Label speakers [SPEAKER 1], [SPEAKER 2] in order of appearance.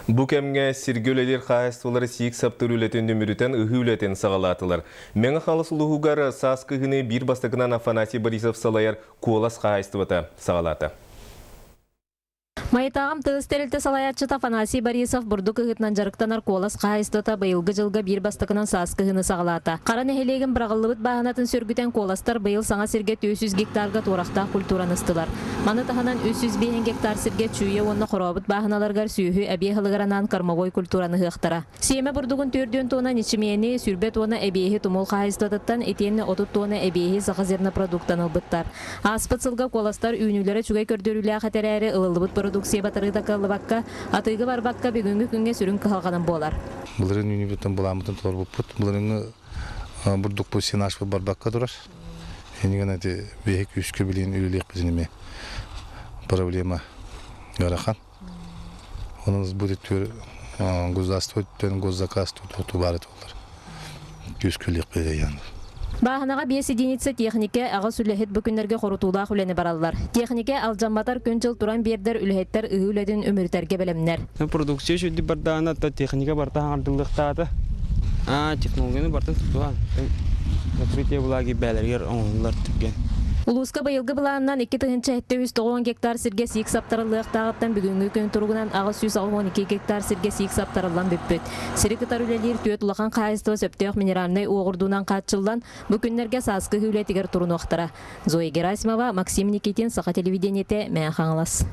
[SPEAKER 1] Бу кэмҥэ сиргэ үлэлиир хаһаайыстыбалары сиик саптыыр үлэтин үмүрүтэн ыһыы үлэтин саҕалаатылар. Мэҥэ Хаҥалас улууһугар саас кыһыны биир бастакынан Афанасий Борисов салайар Куолас хаһаайыстыбата саҕалаата.
[SPEAKER 2] Майытааҕым тыыс тэрилтэ салайааччыта Афанасий Борисов бурдук ыһыытынан дьарыктанар Куолас хаһаайыстыбата быйылгы дьылга биир бастакынан сааскы ыһыыны саҕалаата. Хара нэһилиэгин быраҕыллыбыт бааһынатын сөргүтэн Куоластар быйыл саҥа сиргэ 400 гектарга туорахтаах культураны ыстылар. Маны таһынан 305 гектар сиргэ Чүүйэ уонна Хорообут бааһыналарыгар сүөһү эбиэ аһылыгар анаан кормовой культураны ыһыахтара. Сиэмэ бурдугун 40 туона ньэчимиэни, 20 туона эбиэһи тумул хаһаайыстыбатыттан итиэннэ 30 туона эбиэһи Сахазернопродуктан ылбыттар. Ааспыт сылга куоластар үүнүүлэрэ үчүгэй көрдөрүүлээх этэ эрээри, ылыллыбыт продукция батарыыта кыаллыбакка, атыыга барбакка бүгүҥҥү күҥҥэ сүрүн кыһалҕанан буолар.
[SPEAKER 3] Былырыын үүнүүбүтүн былааммытын толорбуппут. Былырыыҥҥы бурдукпут сенажпыт барбакка турар. Иннигэн эти биһи күүскэ билин үлэлиэхпитин эмиэ проблема ыарахан. Онон будет государство өттүн госзаказ тутуу баар этэ Күүскэ үлэлиэхпит эйээн.
[SPEAKER 2] Бааһынаҕа биэс единица техникэ, аҕыс үлэһит бу күннэргэ хорутуулаах үлэни бараллар. Техникэ алдьамматар күн-дьыл туран биэрдэр үлэһиттэр ыһыы үлэтин үмүрүтэргэ бэлэмнэр.
[SPEAKER 4] Продукция үчүгдүк бардаҕына, техника барыта хаҥардыллыахтаата. Аа, технологияны барытын тутуһан, закрытие влаги бээлэригэр оҥоһуллар түргэн.
[SPEAKER 2] Улууска быйылгы былаанынан 2790 гектар сиргэ сиик саптарыллыахтааҕыттан бүгүҥҥү күн туругунан 882 гектар сиргэ сиик саптарыллан бүппүт. Сири кытары үлэлиир түөрт улахан хаһаайыстыба сөптөөх минеральнай уоҕурдуунан хааччыллан, бу күннэргэ сааскы ыһыы үлэтигэр турунуохтара. Зоя Герасимова, Максим Никитин, Саха телевидениетэ, Мэҥэ Хаҥалас.